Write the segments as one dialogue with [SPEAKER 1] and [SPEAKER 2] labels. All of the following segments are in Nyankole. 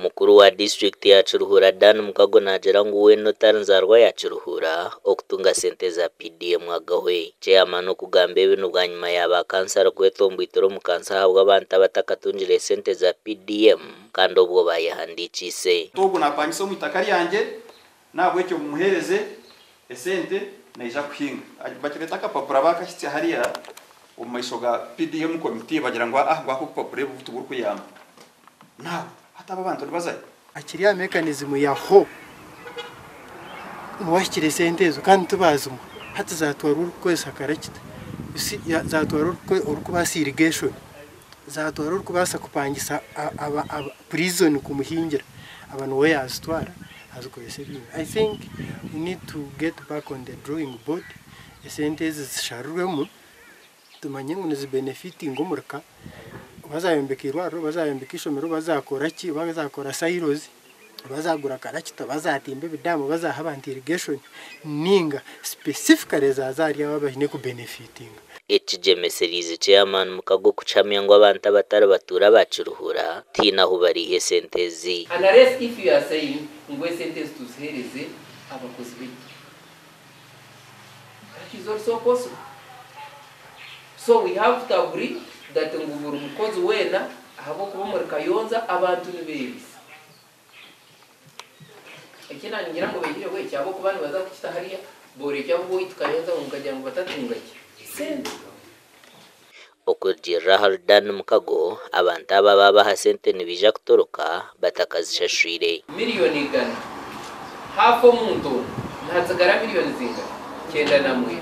[SPEAKER 1] Mukuru wa disiturikiti ya Kiruhura Dan Mukago naagira ngu weena otari nzaarwa ya Kiruhura okutunga sente za PDM agahwe. Ceeyamaani okugamba ebi ni bwanyima ya ba kansara kwetomboitera omu kanso ahabw'abantu abatakatungire sente za PDM kandi obwo bayehandiikiise.
[SPEAKER 2] Ogu naapangisa omu itaka ryangye, n'ahabw'ekyo mumuheereze esente naija kuhinga. Bakireeta akapapura baakahitsya hariya omu maisho ga PDM committee bagira ngu aa ngu ako obupapura ebu tiburikuyamba. Now hati aba abantu nibazahi?
[SPEAKER 3] Akiri aha mechanism ya ho niwe ahikire esente ezo kandi tibazimuha. Hati zatwarwa orikukozesa karakita, zatwarwa orikubaasa irrigation, zatwarwa orikubaasa kupangisa prison kumuhingira, aba niwe yazitwara azikozesa ebindi. I think we need to get back on the drawing board, esente ezi zisharirwemu tumanye ngu nizibenefitinga omurika, bazayombeka irwariro, bazayombeka ishomero, bazakora ki, bazakora silos, bazagura karakita, bazatimba ebidamu, bazaha abantu irrigation, ninga specifically zaza ahari abo abaine kubenefitinga.
[SPEAKER 1] Ekigyemesereize Chairman Mukago kukihamya ngu abantu abatari batuura ba Kiruhura tihaine ahu bariiha esente ezi.
[SPEAKER 4] Unless if you are saying ngu esente ezi tuziheereze abakozi baitu. That is also possible. So we have to agree that ngu buri mukozi weena ahabw'okuba omuri Kayonza abantu nibeeriisa. Eki naanye ngira ngu baihireho eki ahabw'okuba nibaza kukita hariya borekye abu b'owaitu Kayonza ngu nkagira ngu batatunga ki? Sente.
[SPEAKER 1] Okurugiirira ahari Dan Mukago, abantu aba baabaha sente nibaija kutoroka batakazishashwire.
[SPEAKER 4] 100,000,000 hafi omuntu omwe nihatsigara miliyoni zingana? 99.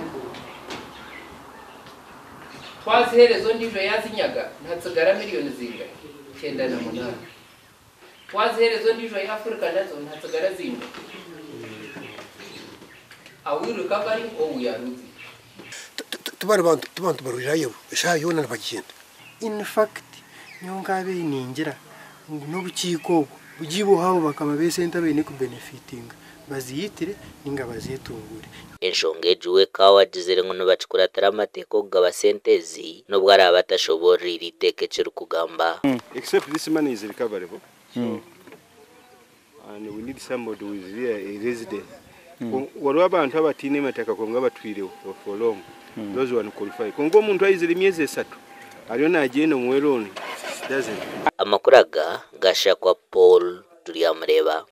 [SPEAKER 4] Twaziheereza ondiijo yaazinyaga nihatsigara miliyoni zingana? 98. Twaziheereza ondiijo yaafurika nazo nihatsigara zingana? Are we recovering or we are losing?
[SPEAKER 5] Tibari bantu tibantu barwirayo eshaaha yoona nibagyenda.
[SPEAKER 3] In fact, nyowe nkaabaire ningira ngu n'obukiiko obwo bugiibweho abo bakama b'esente abaine kubenefitinga baziyitire ninga bazetunguure.
[SPEAKER 1] Enshonga egi we Kawa agizire ngu nibakikuratira amateeka okugaba sente ezi n'obu araabe atashoboororeire eiteeka ekirikugamba.
[SPEAKER 6] Except this money is recoverable. So, and we need somebody who is here, a resident. Waliwo abantu abatiine amataka konga batwireho for long. Those one qualify. Konga omuntu ayizire emyezi 3 ariyo nagyenda omuwe loan. Doesn't.
[SPEAKER 1] Amakuru aga gashakwa Paul Turyamureba.